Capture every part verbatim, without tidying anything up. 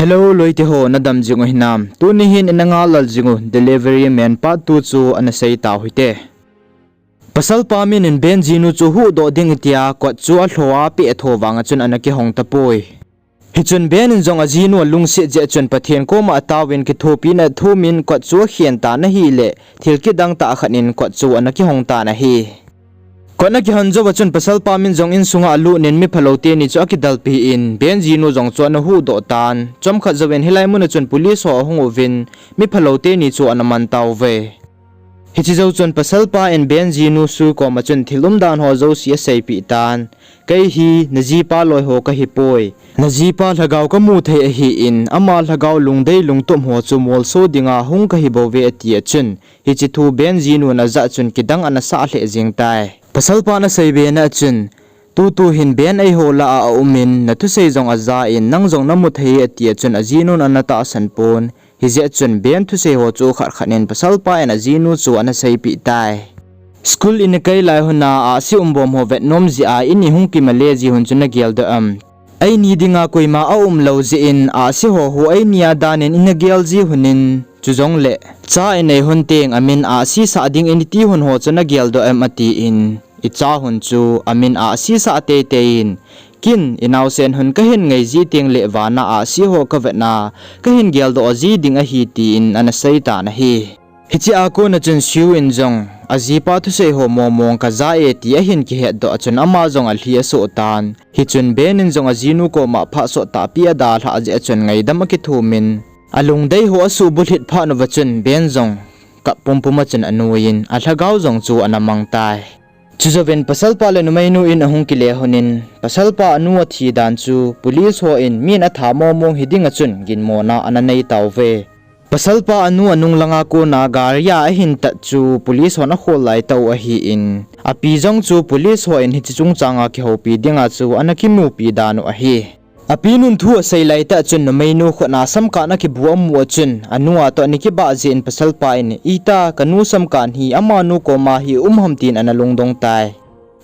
Hello, loite ho, nadam jing u hinam? Tuni hin ina ngal lal jing u Delivery Man Part two chu ana sei tau hite. Pasalpa min in Ben jinu chu huhdoh ding itia kot chu alho a apeh tho vanga chun ana kihong tapoi. Hichun Ben in jong ajinu alungset jeh chun Pathen koma ataovin kithopina athumin kot chu akhen tan ahileh, thil kidang tah khat in kot chu ana kihong tan ahi. Kot ana kihon jouva chun pasalpa min jong insunga alut in miphalou teni chu akidalpi in, Ben jinu jong chu ana huhdoh tan. Chomkhat jouvin hilai muna chun police ho ahung uvin, miphalou teni chu ana man tauve. Hiche jou chun pasalpa in Ben jinu Sui koma chun thil umdan ho jouse aseipeh tan. Kei hi najipa loi ho kahipoi. Najipa lhagao kamu thei ahin, ama lhagao lungdei lungtup ho chu molso dinga hung kahibouve, atia chun, hiche thu Ben jinun ajah chun kidang ana sah lheh jeng tai. Pasalpan asei bena chun, tutu hin Ben eiho lah a aumin, nathusei jong ajan, nang jong namu thei, atia chun ajinun ana tahsan pon. Hijeh chun Ben thusei ho chu khat khat in pasalpa in ajinu chu ana seipeh tai. School ina kai lai huna ahsi umbom ho vetnom jeh a ini hung kimale ji hun chu nageldoh em? Eini dinga koima aumlou jeh in ahsi ho hu eini a danin ina gel ji hun in, chujongleh cha inei hun teng amin ahsi sah ding initi hun ho chu nageldoh em? atin, icha hun chu amin ahsi sah teitei in, ken inaosen hun kahin ngei ji tengleh vana ahsi ho kavetna kahin geldoh ji ding ahi, tin ana sei tan ahi. Hiche a kona chun Siu in jong ajipa thusei ho mongmong kaja e ti ahin kihetdoh a chun ama jong alhi asoh tan. Hichun Ben in jong ajinu koma phat sot tahpi adalhah jeh a chun ngaidam akithumin, alungdei ho asuhbulhit phat uva chun Ben jong kap pumpum a chun anuiyin, alhagao jong chu ana mang tai. Chujouvin pasalpa le numeinu in ahung kile hun in, pasalpa anu athi dan chu police ho in min atha mongmong hiding a chun ginmona ana nei tauve. Pasalpa anu anung langa kona gari a ahin tat chu police hon akhol lai tau ahin, api jong chu police ho in hiche chungchanga kihoupi dinga chu ana kimupi dan u ahi. Apinun thu asei laitah chun numeinu khutna samkah ana kibu amu a chun, anu a toh ana kibah jeh in pasalpa in, ita kanu samkah hi amanu koma hi um ham, tin ana lungdong tai.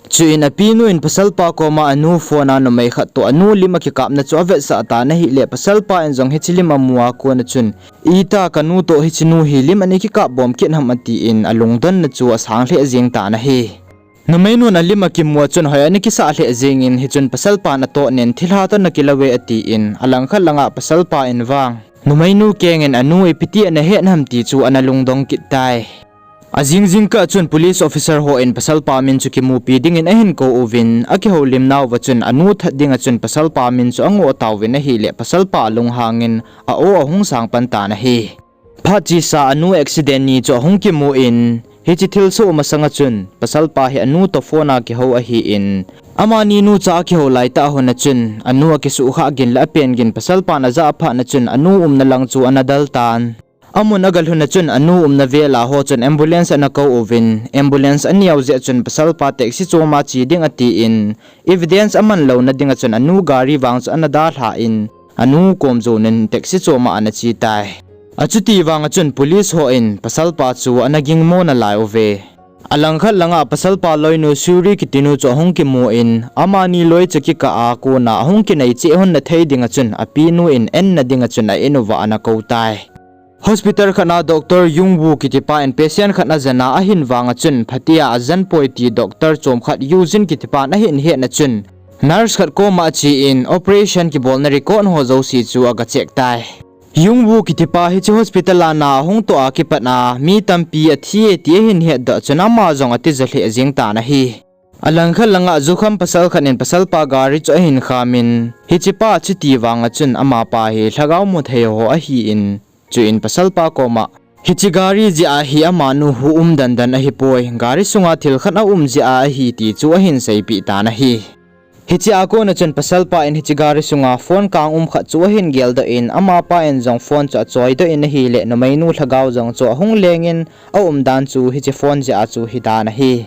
Chuin apinu in pasalpa koma anu phone a numei khat toh anu lim akikapna chu avetsah tan ahileh, pasalpa in jong hiche lim amu a kona chun, ita kanu toh hiche nu hi lim ana kikap bom kit ham, atin alungdonna chu asang lheh jeng tan ahi. Numeinun alim akimu a chun hoi ana kisah lheh jengin, hichun pasalpan atoh nin, thilha toh nakilou ve, atin, alangkhat langa pasalpa in vang numeinu kengin anu ipi ti ana het ham ti chu ana lungdong kit tai. Ajing jingkah chun police officer ho in pasalpa min chu kimupi dingin ahin kou uvin, akihoulimnauva chun anu that dinga chun pasalpa min chu angoh tauvin ahileh, pasalpa alunghangin a-o ahung sang pan tan ahi. Phat chesa anu accident ni chu ahung kimu in, hiche thilsoh masanga chun pasalpa hi anu toh phone a kihou ahin, amani nucha akihou laitah huna chun anu akisuhkhah gin le apen gin pasalpan ajah phatna chun anu umna lang chu ana del tan. Amun agal huna chun anu umna vela ho chun ambulance ana kou uvin, ambulance aneo jeh chun pasalpa taxi choma che ding atin, evidence aman louna dinga chun anu gari vang chu ana dalhan, anu kom jonin taxi choma ana che tai. Achuti vanga chun police ho in pasalpa chu ana gingmo nalai uve. Alangkhat langa pasalpa loinu Suri kitinu chu ahung kimu in, amani loicha kikah a kona ahung kinei cheh hon nathei dinga chun apinu in enna dinga chun a-in uva ana kou tai. Hospital khatna Doctor Yungwu kitipa in patient khat ajena ahin vanga chun phatea ajen poi ti doctor chomkhat Yujin kitipan ahin hetna chun, nurse khat koma achen operation kibolna record ho jouse chu aga check tai. Yungwu kitipa hiche hospital a na ahung toh a kipatna mi tampi athi e ti ahin hetdoh chun ama jong atija lheh jeng tan ahi. Alangkhat langa jukham pasal khat in pasalpa gari chu ahin khamin, hichepa chuti vanga chun amapa hi lhagao muthei ho ahin, chuin pasalpa koma, hiche gari jeh a hi amanu hu um dandan ahipoi, gari sunga thil khat aum jeh a ahi ti chu ahin seipeh tan ahi. Hiche a kona chun pasalpa in hiche gari sunga phone kang um khat chu ahin geldoh in, amapa in jong phone chu achoidoh in ahileh, numeinu lhagao jong chu ahung lengin, aumdan chu hiche phone jeh a chu hidan ahi.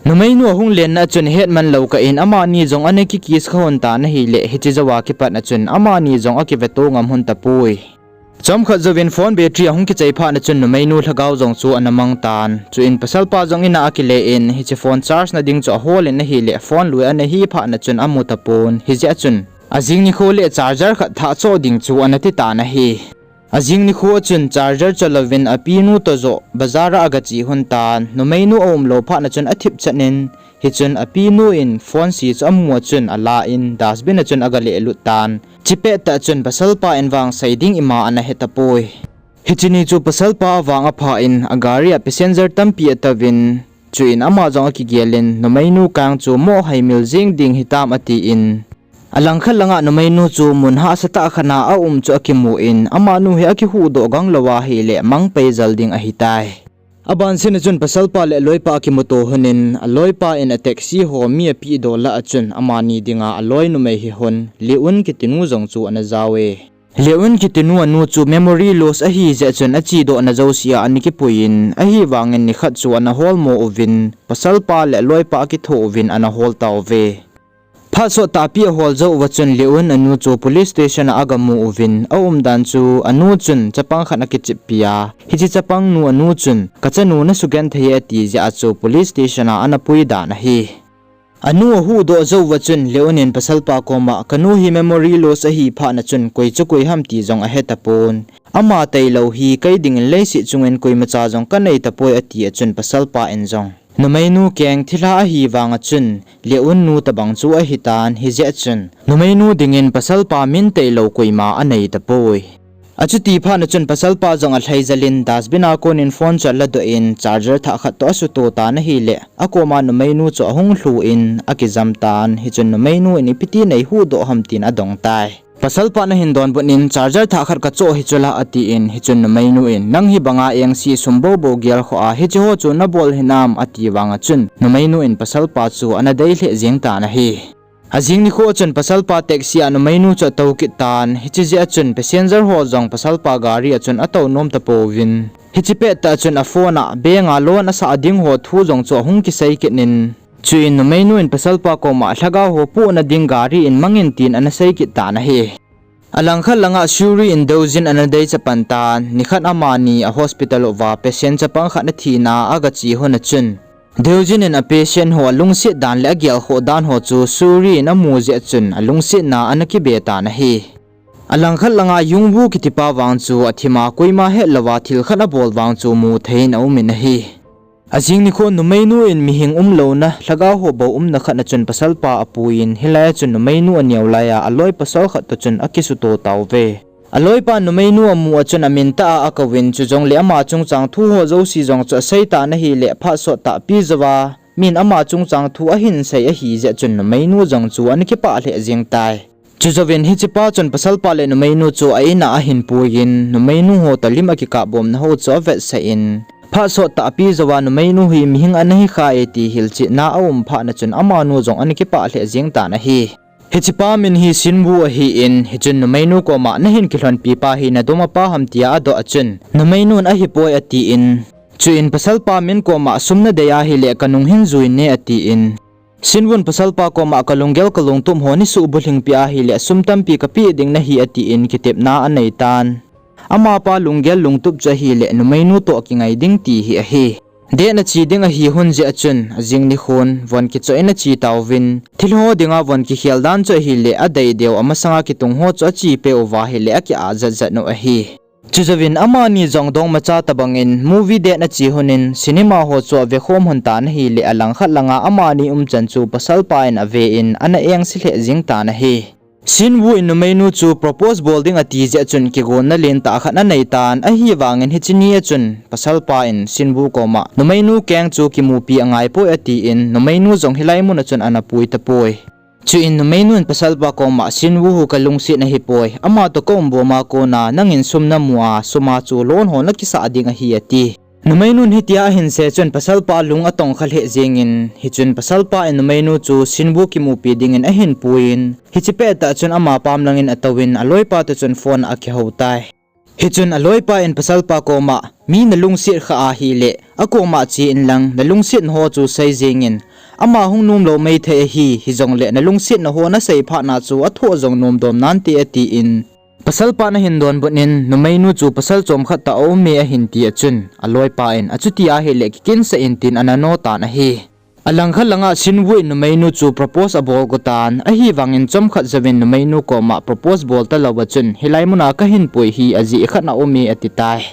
Numeinu ahung lenna a chun hetman lou kah in amani jong ana kikiss kha hon tan ahileh, hiche jouva kipatna chun amani jong akiveto ngam hon tapoi. Chomkhat jouvin phone battery ahung kichai phatna chun numeinu lhagao jong chu ana mang tan. Chuin pasalpa jong in a akile in hiche phone charge na ding chu ahol in ahileh, phone lui ana hi phatna chun amu tapon. Hijeh a chun Ajing nikho le charger khat thah choh ding chu ana ti tan ahi. Ajing nikho a chun charger choh louvin apinu toh joh bazar a aga che lhon tan, numeinu aum lou phat na chun athip chan in, hichun apinu in phone si chu amu a chun ala in dustbin a chun aga lehlut tan. Chipet tah chun pasalpa in vang sei ding ima ana he tapoi. Hiche ni chu pasalpa vang apha in agari a passenger tampi atouvin, chuin ama jong akigel in numeinu kang chu mo haimil jing ding hitam atin, alangkhat langa numeinu chu mun hahsa tah khat a aum chu akimu in, amanu hi akihuhdoh gang lou ahile mangpai jal ding ahitai. Abansina chun pasalpa le aloipa akimuto lhon in, aloipa in a taxi ho mi apehdoh lah a chun amani dinga aloi numei hi lhon Leon kitinu jong chu ana jaove. Leon kitinu anu chu memory loss ahi jeh chun achedohna jouse a ana kipui in, ahivangin nikhat chu ana holmo uvin, pasalpa le aloipa akitho uvin ana hol tauve. Phat sot tahpi ahol jou uva chun Leon anu chu police station a agamu uvin, aumdan chu anu chun chapang khat akicheppi a, hiche chapang nu anu chun, kachanu nasugenthei e ati jeh a chu police station a ana pui dan ahi. Anu ahuhdoh jou uva chun Leon in pasalpa koma, kanu hi memory loss ahi phat na chun koi chu koi ham ti jong ahe tapon, ama tailou hi kei dingin leiset chungin koimacha jong kanei tapoi ati a chun pasalpa in jong numeinu keng thilha ahivang a chun Leon nu tobang chu ahitan, hijeh chun numeinu dingin pasalpa min tailou koima anei tapoi. Achuti phat na chun pasalpa jong alhai jal in dustbin a konin phone chu aladoh in charger thah khat toh asuto tan ahile, akoma numeinu chu ahung lhu in akijam tan, hichun numeinu in ipiti neihuhdoh ham tin adong tai. Pasalpa nahin donbut in charger thah khat kachoh hi chula atin, hichun numeinu in nang hibanga engse sum boubou gelkhoh a hiche ho chu nabol hinam ati vang a chun numeinu in pasalpa chu ana dei lheh jeng tan ahi. Ajing nikho chun pasalpa taxi a numeinu chu atou kit tan, hiche jeh a chun passenger ho jong pasalpa gari a chun atou nom tapouvin, hiche pettah chun a phone a bank a loan asah ding ho thu jong chu ahung kisei kit in, chuin numeinu in pasalpa koma lhagao ho pohna ding gari in mangin tin ana sei kit tan ahi. Alangkhat langa Suri in Deojin ana dei chapan tan, nikhat amani a hospital uva patient chapang khat athina a agache lhon a chun, Deojin in a patient ho alungset dan le agelkhoh dan ho chu Suri in amu jeh a chun alungsetna ana kibe tan ahi. Alangkhat langa Yungwoo kitipa vang chu athima koima hetlouva thil khat abol vang chu mu thei in aumin ahi. Ajing nikho numeinu in mihing umlouna lhagao ho bou umna khat na chun pasalpa apuiyin, hilai a chun numeinu aneo laiya aloi pasal khat toh chun akisuto tauve. Aloipan numeinu amu a chun amin tah a akouvin, chujongle ama chungchang thu ho jouse jong chu asei tan ahile, phat sot tahpi jouva min ama chungchang thu ahin sei ahi jeh chun numeinu jong chu ana kipah lheh jeng tai. Chujouvin hichepa chun pasalpa le numeinu chu a in a ahin puiyin, numeinu ho toh lim akikap bomna ho chu avetsah in, phat sot tahpi jouva numeinu hi mihing ana hikhai e ti hilchetna aum phat na chun amanu jong ana kipah lheh jeng tan ahi. Hichepa min hi Sinwoo ahin, hichun numeinu koma nahin kilhonpi pa hi nadom apa ham tia adoh a chun, numeinun ahipoi atin, chuin pasalpa min koma sum nadei ahile kanung hin juin ne atin, Sinwun pasalpa koma kalunggel kalungtup ho neisuh bulhingpi ahile sum tampi kapeh ding nahi atin kitepna aneitan. Amapa lunggel lungtup chu ahile numeinu toh kingai ding ti hi ahi. Date nache ding ahi lhon jeh a chun, ajing nikhon von kichoh in ache tauvin, thil ho dinga von kikhel dan chu ahile adei deu amasanga kitung ho chu ache peh uva ahile aki-ah jatjat u ahi. Chujouvin amani jong dongmacha tobangin movie date ache lhonin cinema ho chu avekhom lhon tan ahile alangkhat langa amani umchan chu pasalpa in aven ana engse lheh jeng tan ahi. Sinwoo in numeinu chu propose bol ding ati jeh chun kigonna lentah khat aneitan, ahivangin hiche ni a chun pasalpa in Sinwoo koma numeinu keng chu kimupi angaipoi atin, numeinu jong hilai mun a chun ana pui tapoi. Chuin numeinun pasalpa koma Sinwoo hu kalungset ahipoi, ama toh kaum boma kona nangin sum namu a, suma chu loan ho nakisah ding ahi ati. Numeinun hitia ahin sei chun pasalpa lung atongkha lheh jengin, hichun pasalpa in numeinu chu Sinwoo kimupi dingin ahin puiyin, hiche pettah chun ama pam langin atouvin aloipa toh chun phone a akihou tai. Hichun aloipa in pasalpa koma, mi nalungset kha ahile akoma che inlang nalungsetna ho chu sei jengin, ama hung nomlou maithei ahi, hijongle nalungsetna ho nasei phatna chu athoh jong nomdom nante atin, pasalpan ahin donbut in, numeinu chu pasal chomkhat toh aume ahin ti a chun, aloipa in achuti ahile kikinsah in tin ana notan ahi. Alangkhat langa Sinwoo in numeinu chu propose abol go tan, ahivangin chomkhat jouvin numeinu koma propose bol talouva chun, hilai muna kahin pui hi ajeh khat aume ati tai.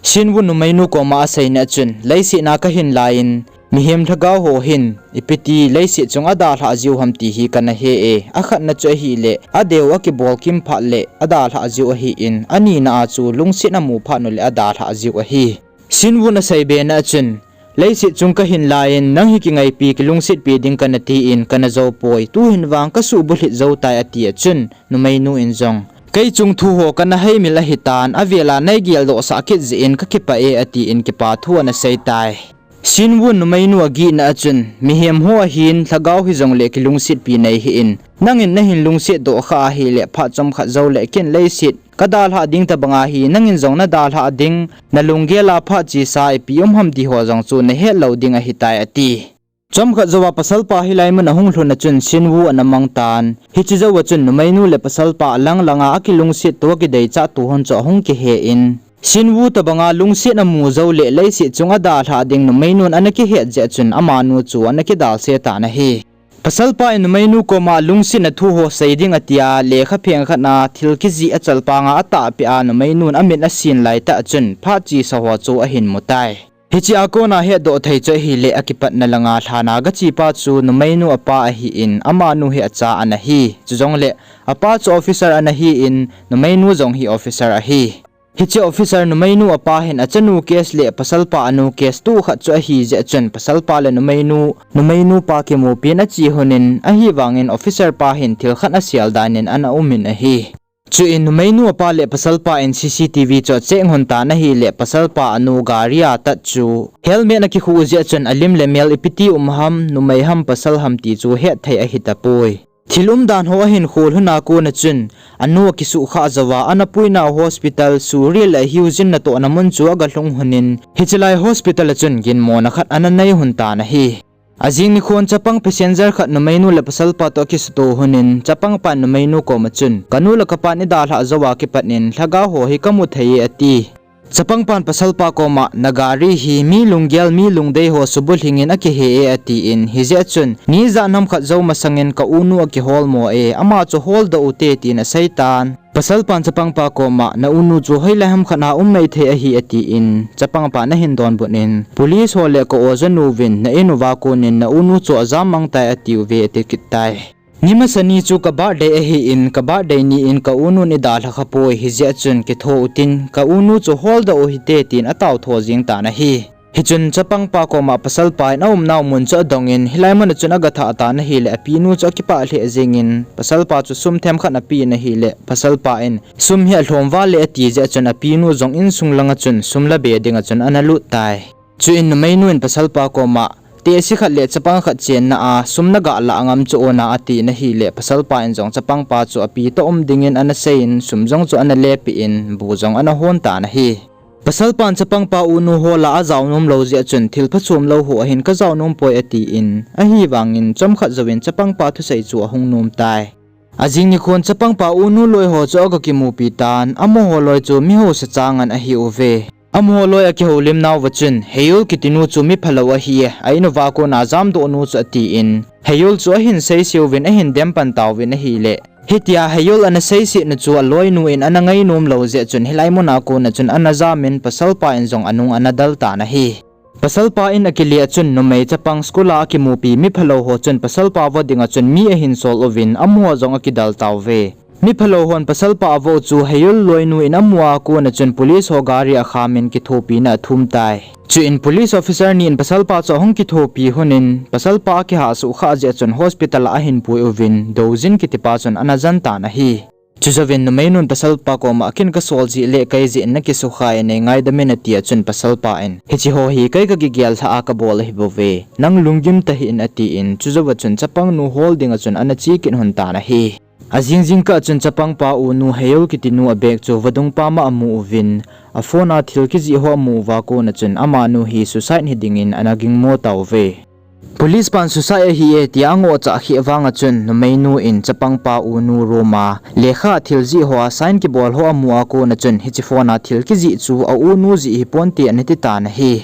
Sinwoo numeinu koma aseina chun, leiset a kahin laiyin, mihem lhagao ho hin, ipiti leiset chung adalhah jiu ham ti hi kana he e, akhatna chu ahile, adeu akibol kim phat le, adalhah jiu ahin, anina a chu lungset amu phat uleh adalhah jiu ahi. Sinwoo in asei bena chun, leiset chung kahin laiyin, nang hi kingaipi kilungsetpi ding kana tin, kana jou poi, tuhin vang kasuh bulhit jou tai ati a chun, numeinu in jong, kei chung thu ho kana heimil ahitan, avela nei geldoh sah kit jeh in kakipah e atin kipa thu ana sei tai. Sinwoo in numeinu agihna a chun, mihem ho ahin, lhagao hijongle kilungsetpi nei hih in, nangin nahin lungset doh khah ahile phat chomkhat joule ken leiset kadalhah ding tobanga hi, nangin jong nadalhah ding, nalunggel a phat chesa ipi um ham ti ho jong chu nahet lou ding ahitai ati. Chomkhat jouva pasalpa hilai mun ahung lhun a chun Sinwoo ana mang tan. Hiche jouva chun numeinu le pasalpa alang langa akilungset to akideichat to hon chu ahung kihe in, Sinwoo tobanga lungset amu joule leiset chung adalhah ding numeinun ana kihet jeh chun amanu chu ana kidalse tan ahi. Pasalpa in numeinu koma lungsetna thu ho sei ding atia lekha pheng khat a thil kijih achalpanga atahpeh a numeinun amit asin laitah chun phat chesa ho chu ahin mu tai. Hiche a kona hetdoh thei chu ahile akipatna langa lhana gachepa chu numeinu apa ahin, amanu hi acha ana hi. Chujongle apa chu officer ana hin, numeinu jong hi officer ahi. Hiche officer numeinu apa hin achanu case le pasalpa anu case tu khat chu ahi jeh chun pasalpa le numeinu, numeinu pa kimupin ache lhonin, ahivangin officer pa hin thil khat asel danin ana umin ahi. Chuin numeinu apa le pasalpa in C C T V chu acheck lhon tan ahile pasalpa anu gari a tat chu helmet akikhu jeh chun alim le mel ipiti um ham, numei ham pasal ham ti chu hetthei ahitapoi. Thil umdan ho ahin khol lhona kona chun, anu akisuhkhah jouva, ana puinau hospital, Suri le Hyujin natohna mun chu agalhung lhonin, hichelai hospital a chun ginmona khat ana nei lhon tan ahi. Ajing nikhon chapang passenger khat numeinu le pasalpa toh akisuto lhonin, chapangpan numeinu koma chun, kanu le kapan idalhah jouva kipatnin, lhagao ho hi kamu thei e ati. Chapangpan pasalpa koma, nagari hi mi lunggel mi lungdei ho subulhingin akihe e atin, hijeh chun, ni ijat ham khat jou masangin kaunu akiholmo e, ama chu holdoh ute tin aseitan. Pasalpan chapangpa koma, naunu chu hoilai ham khat a um maithei ahi atin, chapangpan ahin donbutnin, police ho le ka-o jonuvin, na-in uva konin, naunu chu ajam mangtai atiuve ati kit tai. Ni masani chu ka birthday ahin, ka birthday ni in kaunun eidalha khapoi, hijeh chun kitho utin, kaunu chu holdoh uhite tin ataotho jeng tan ahi. Hichun chapangpa koma pasalpa in aumnau mun chu adongin, hilai muna chun agathah tan ahile, apinu chu akipah lheh jengin, pasalpa chu sum themkhat apen ahile, pasalpa in sum hi alhom val e ati jeh chun apinu jong insung langa chun sum labe dinga chun analut tai. Chuin numeinu in pasalpa koma, tehse khat le chapang khat chenna a, sum nagalah ngam chu ona atin ahile, pasalpa in jong chapangpa chu api toh um dingin anaseiyin, sum jong chu analepeh in, bu jong anahon tan ahi. Pasalpan chapangpa unu hola ajaonom lou jeh chun, thil phachom lou ho ahin kajaonom poi atin, ahivangin chomkhat jouvin chapangpa thusei chu ahung nom tai. Ajing nikhon chapangpa unu loi ho chu agakimupi tan, amaho loi chu mi hausa changan ahiuve. Amaho loi akihoulimnauva chun, Heyul kitinu chu mi phalou ahi, a-in uva kona jamdohnu chu atin, Heyul chu ahin seiseuvin ahin dempan tauvin ahile, hitia Heyul ana seisetna chu aloinu in ana ngainom lou jeh chun hilai muna kona chun ana jamin pasalpa in jong anung ana dal tan ahi. Pasalpa in akile a chun numei chapang school a akimupi mi phalou ho chun pasalpa vo dinga chun mi ahin sol uvin amaho jong akidal tauve. Mi phalou hon pasalpa avo chu Heyul loinu in amu a kona chun police ho gari akhamin kithopina athum tai. Chuin police officer ni in pasalpa chu ahung kithopi lhonin pasalpa akihah suhkhah jeh chun hospital a ahin pui uvin Dojin kitipa chun ana jan tan ahi. Chujouvin numeinun pasalpa koma ken kasol jeh le kei jeh in nakisukha e, nei ngaidamin ati a chun pasalpa in, hiche ho hi kei kagigel lhah a kabol ahibouve, nang lunggim tahih in atin, chujouva chun chapangnu hol dinga chun ana che kit lhon tan ahi. Ajing jingkah chun chapangpa unu Heyul kitinu abag chu vadungpa ma amu uvin, aphone a thil kijih ho amu uva kona chun amanu hi suicide hidingin ana gingmo tauve. Police pan suicide ahi e tia angohchah kheh vanga chun numeinu in chapangpa unu room a lekha thil jih hoa sign kibol ho amu a kona chun hiche phone a thil kijih chu aunu jih hiponte ana ti tan ahi.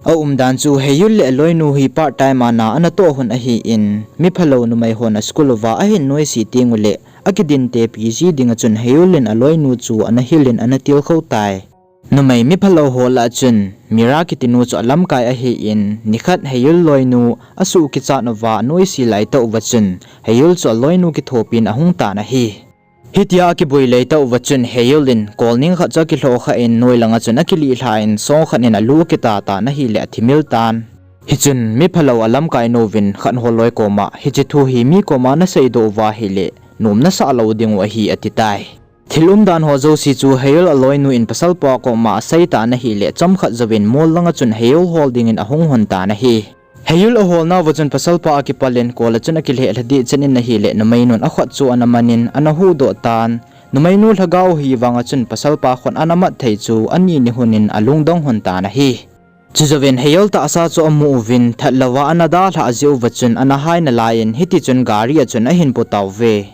Aumdan chu Heyul le aloinu hi part time a na anatoh hon ahin, miphalou numei hon aschool uva ahin noise tenguleh, akidinte piji dinga chun Heyul in aloinu chu anahil in anatilkhou tai. Numei miphalou ho lah a chun, Mira kitinu chu alamkai ahin, nikhat Heyul loinu asuh kichat uva anoise laitah uva chun, Heyul chu aloinu kithopin ahung tan ahi. Hitia akiboi laitah uva chun, Heyul in kolning khat chu akilhoh khan, noi langa chun akilih lhan, songkhat in alu akita tan ahileh athimil tan. Hichun, miphalou alamkai nouvin khat holoi koma, hiche thu hi mi koma naseidoh uva ahileh, nom nasah lou dingu ahi atitai. Thil umdan ho jouse chu Heyul aloinu in pasalpa koma asei tan ahileh, chomkhat jouvin mol langa chun Heyul hol dingin ahung hon tan ahi. Heyul aholnauva chun pasalpa akipalin kol a chun akilheh lhadih chan in ahileh, numeinun akhut chu anamanin anahuhdoh tan. Numeinu lhagao hi vanga chun pasalpa khut anamat thei chu ani ni honin alungdong hon tan ahi. Chujouvin Heyul tahsa chu amu uvin, thatlouva anadalhah jeh uva chun anahai nalaiyin, hitichun gari a chun ahin potauve.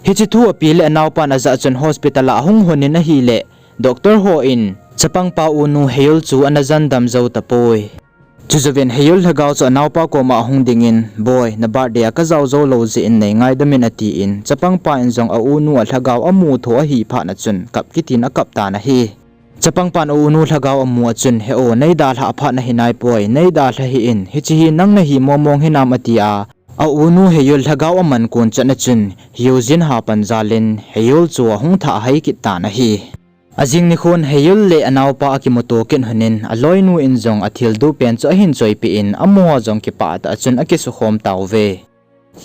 Hiche thu api le anaopan ajah chun hospital a ahung honin ahileh, doctor hon chapangpa unu Heyul chu anajandam jou tapoi. Chujouvin Heyul lhagao chu anaopa koma ahung dingin, Boi, na birthday a kajao jou lou jeh in neingaidam in atin, chapangpa in jong aunu alhagao amu tho ahi phatna chun kap kitin akap tan ahi. Chapangpan aunu lhagao amu a chun, He o, neidalhah phat nahi naipoi, neidalha hih in, hiche hi nang nahi momong hinam atia, aunu Heyul lhagao aman kon chatna chun, Hyojin hapan jalin, Heyul chu ahung thah hai kit tan ahi. Ajing nikhon Heyul le anaopa akimuto kit honin, aloinu in jong athil dupen chu ahin choipeh in, amaho jong kipah tah a chun akisukhom tauve.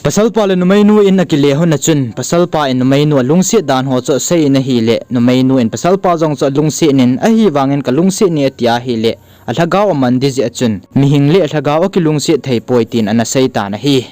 Pasalpa le numeinu in akile hon a chun, pasalpa in numeinu alungset dan ho chu asei in ahileh, numeinu in pasalpa jong chu alungset in, ahivangin kalungset e ati ahileh, alhagao aman ding jeh a chun, mihing le alhagao akilungset theipoi tin anasei tan ahi.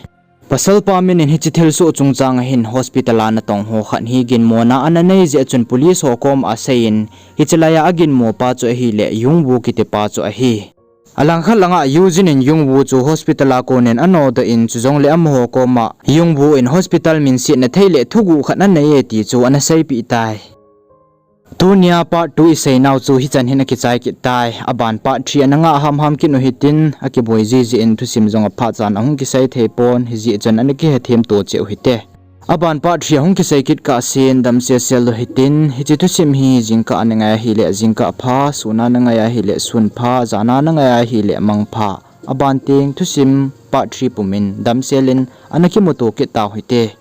Pasalpa min in hiche thilsoh chungchang a hin hospital a natong ho khat hi ginmona ananei jeh a chun police ho koma aseiyin, hiche laiya aginmopa chu ahileh, Yungwoo kitipa chu ahi. Alangkhat langa Hyojin in Yungwoo chu hospital a konin anodoh in, chujongleh amaho koma Yungwoo in hospital minsetna thei le thuguh khat anei e ti chu anaseipeh tai. Tunia part two iseinau chu hichan hin akichai kit tai. Aban part three ana ngah hamham kit u hitin, akiboi jiji in thusim jong aphat chan ahung kisei theipon, hijeh chun ana kihethem to cheh u hite. Aban part three ahung kisei kit kahsen, damsel sel u hitin, hiche thusim hi jingkah a nangai ahileh jingkah pha, sun a nangai ahileh sun pha, jan a nangai ahileh mang pha. Aban teng thusim part three pumin damsel in ana kimuto kit tau hite.